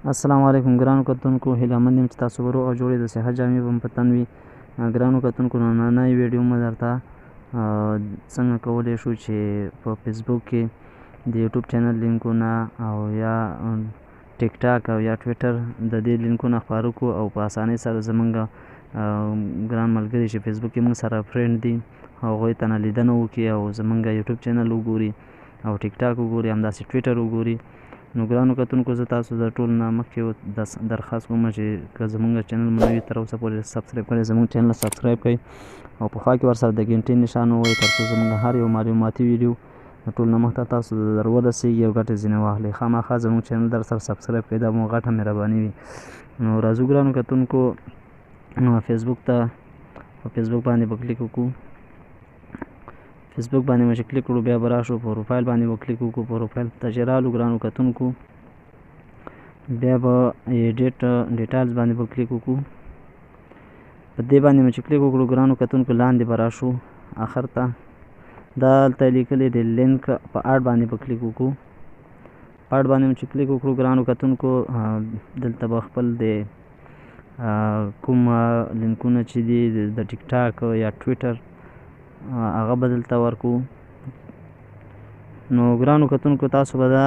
السلام علیکم ګرانو کتونکو، هیله مند یم چې تاسو به روغ او جوړ یئ، د صحت جامې به مو په تن وي. ګرانو کتونکو، نننۍ ویډیو مو درته څنګه کولی شو چې په فیسبوک کې د یوټیوب چینل لینکونه او یا ټیک ټاک او یا ټویټر د دې لینکونه خپاره کړو او په اسانۍ سره زمونږ ګران ملګري چې فیسبوک کې موږ سره friend دي هغوی ته نه لیدنه وکړي او زمونږ یوټیوب چینل وګوري او ټیک ټاک وګوري، همداسې ټویټر وګوري. نو ګرانو کتونکو، زه تاسو د ټول نه مخکې درخواست کوم چې که زمونږ چینل مو نه وي تر اوسه پورې subscribe کړی، زمونږ چینل subscribe کړئ او په خوا کې ورسره د ګنټې نشان ووهئ ترڅو زمونږ هر یو معلوماتي ویډیو د ټول نه مخته تاسو ته در ورسېږي او ګټه ځینې واخلئ. خامخا زمونږ چینل در سره subscribe کړئ، دا مو غټه مهرباني وي. نو راځو ګرانو کتونکو فیسبوک ته، په فیسبوک باندې به کلیک وکړو. فیسبوک باندې مو چې کلیک کړو، بیا به راشو پروفایل باندې به کلیک وکړو. پروفایل ته چې رالو ګرانو کتونکو، بیا به edit details باندې به کلیک وکړو. په دې باندې مو چې کلیک وکړو ګرانو کتونکو، لاندې به راشو اخر ته، دا هلته لیکلی دی لینک، په add باندې به کلیک وکړو. په add باندې مو چې کلیک وکړو ګرانو کتونکو، دلته به خپل د کوم لینکونه چې دي د ټیک ټاک یا ټویټر هغه به دلته ورکو. نو ګرانو کتونکو، تاسو به دا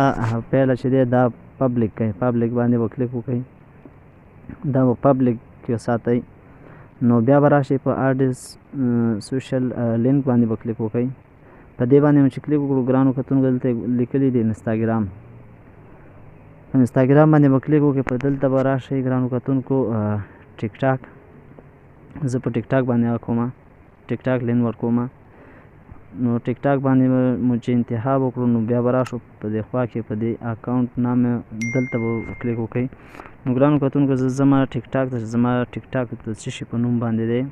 پیله چې دی دا public کړئ، public باندې به کلیک وکړئ، دا به public کې وساتئ. نو بیا به راشئ په add social link باندې به کلیک وکړئ. په دې باندې مو چې کلیک وکړو ګرانو کتونکو، دلته لیکلي دي انستاګرام، په انستاګرام باندې به کلیک وکړئ. په دلته به راشئ ګرانو کتونکو ټیک ټاک، زه په ټیک ټاک باندې هغه کومه ټیک ټاک لینک ورکوم. نو ټیک ټاک باندې مو چې انتخاب وکړو، نو بیا به راشو په دې خوا کې په دې اکاونټ نام دلته به کلیک وکړئ. نو ګرانو کتونکو، زه زما ټیک ټاک ته، زما ټیک ټاک د څه شي په نوم باندې دی،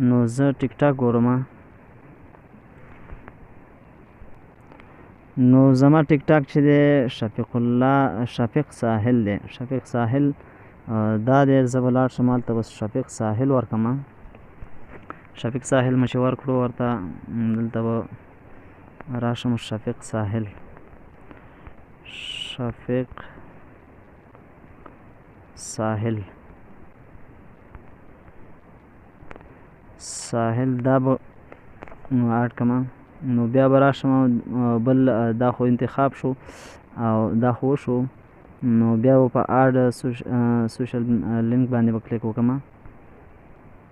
نو زه ټیک ټاک ګورم. نو زما ټیک ټاک چې دی شفیق الله شفیق ساحل دی، شفیق ساحل دا دی. زه به لاړ شم هلته، بس شفیق ساحل ورکړم. شفیق ساحل مې چې ورکړو ورته، دلته به راشم شفیق ساحل، شفیق ساحل ساحل دا به add کړم. نو بیا به راشم بل، دا خو انتخاب شو او دا خو وشو. نو بیا به په add social link باندې به کلیک وکړم.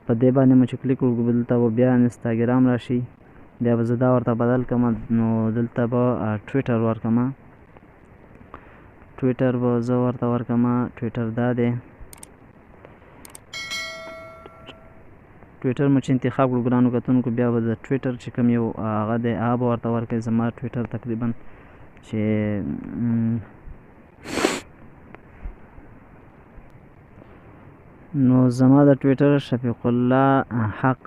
په دې باندې مو چې کلیک وکړو، دلته به بیا انستاګرام راشي، بیا به زه دا ورته بدل کړم. نو دلته به ټویټر ورکړم، ټویټر به زه ورته ورکړم. ټویټر دا دی، ټویټر مو چې انتخاب کړو ګرانو کتونکو، بیا به د ټویټر چې کوم یو هغه دی هغه به ورته ورکړئ. زما ټویټر تقریبا چې نو زما د ټویټر شفیق الله حق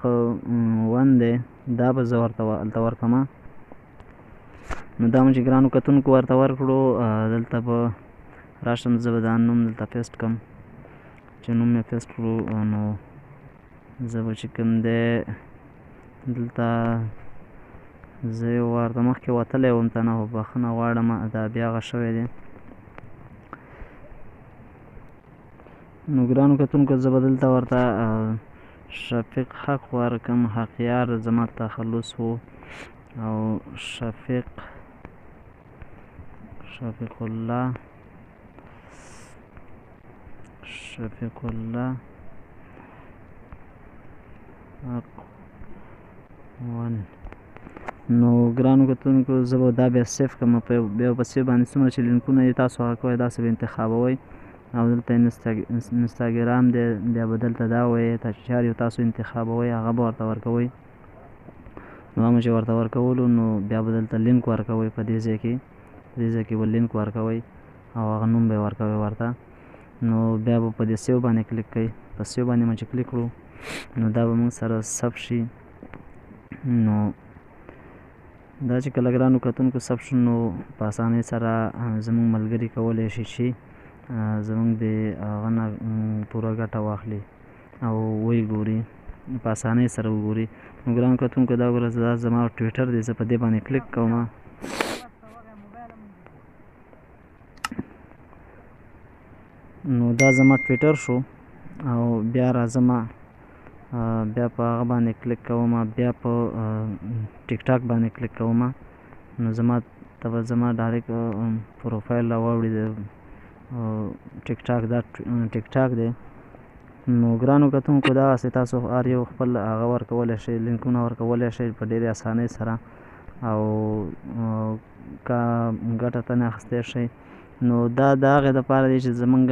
one دی، دا به زه ورته هلته ورکړم. نو دا مو چې ګرانو کتونکو ورته ورکړو، دلته به راشم، زه به دا نوم دلته paste کړم. چې نوم مې paste کړو، نو زه به چې کوم دی دلته زه یو وار د مخکې وتلی وم ته نه، بښنه غواړم، دا بیا هغه شوی دی. نو ګرانو کتونکو، زه به دلته ورته شفیق حق ورکم، حقیار زما تخلص و، او شفیق شفیق الله شفیق الله حق one. نو ګرانو کتونکو، زه به دا بیا save کړم. بیا په save باندې څومره چې لینکونه دي تاسو هغه کوئ، داسې به انتخابوئ. او دلته انستاګرام دی، بیا به دلته دا وایي چې هر یو تاسو انتخابوئ هغه به ورته ورکوئ. نو هغه چې ورته ورکولو، نو بیا به دلته لینک ورکوئ، په دې ځای کې، په دې ځای کې به لینک ورکوئ او هغه نوم به یې ورکوئ ورته. نو بیا به په دې save باندې کلیک کوئ. په save باندې مو چې کلیک کړو، نو دا به موږ سره ثبت شي. نو دا چې کله ګرانو کتونکو ثبت شو، نو په اسانۍ سره زموږ ملګري کولی شي چې زموږ د هغه نه پوره ګټه واخلي او ویې ګوري، په اسانۍ سره وګوري. نو ګرانو کتونکو، دا ګوره دا زما ټویټر دی، زه په دې باندې کلیک کوم. نو دا زما ټویټر شو، او بیا راځم، بیا په هغه باندې کلیک کوم، بیا په ټیک ټاک باندې کلیک کوم، نو زما ته به زما ډایرکټ پروفایل راواوړي د ټیک ټاک. دا ټیک ټاک دی. نو ګرانو کتونکو، دغسې تاسو هر یو خپل هغه ورکولی شئ، لینکونه ورکولی شئ په ډېرې اسانۍ سره، او که ګټه ترې اخیستی شئ. نو دا د هغې دپاره دی چې زمونږ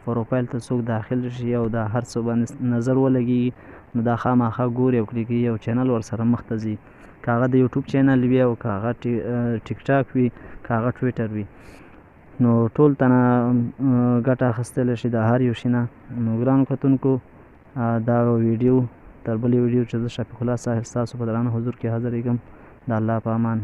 پروفایل ته څوک داخل شي او دا هر څه باندې نظر ولګېږي، نو دا خامخا ګوري او کلیکوي او چینل ورسره مخته ځي، که هغه د یوټیوب چینل وي او که هغه ټیک ټاک وي، که هغه ټویټر وي، نو ټول تنه ګټه اخیستلی شي د هر یو شي نه. نو ګرانو کتونکو، دا ویډیو تر بلې ویډیو چې زه شفیق الله صاحب ستاسو په درانه حضور کې حاضرېږم، د الله په امان.